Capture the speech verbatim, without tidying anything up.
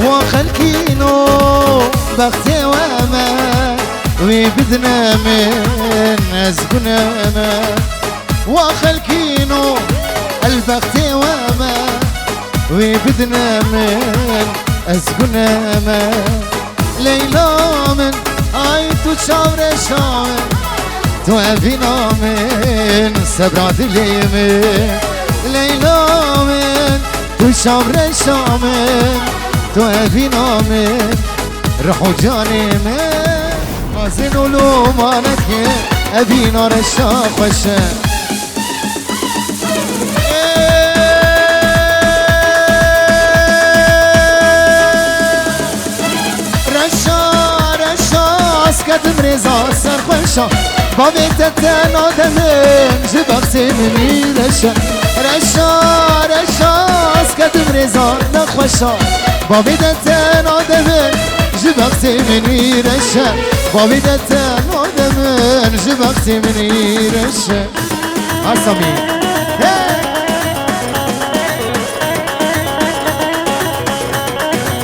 Wa xelkîno bextê we me, wî bidine min ez gune me. Wa xelkîno el bextê we me, wî bidine min ez gune me. Leyla min, ay tu çavreşa min, tu evîna min, sebra dilê min. Leyla min, tu çavreşa min, tu evîna min, rih û canê min. Azin û lûmanekê, evîna reşa xweş e. Reşa, reşa, ez ketim rêza serxweşa. Bavê te tena de min ji bextê min î reşe. Reşa, reşa, ez ketim rêza nexweşa. Bavê te tena de min ji bextê min î reşe. Bavê te tena de min ji bextê min î reşe. Asamî. Hey!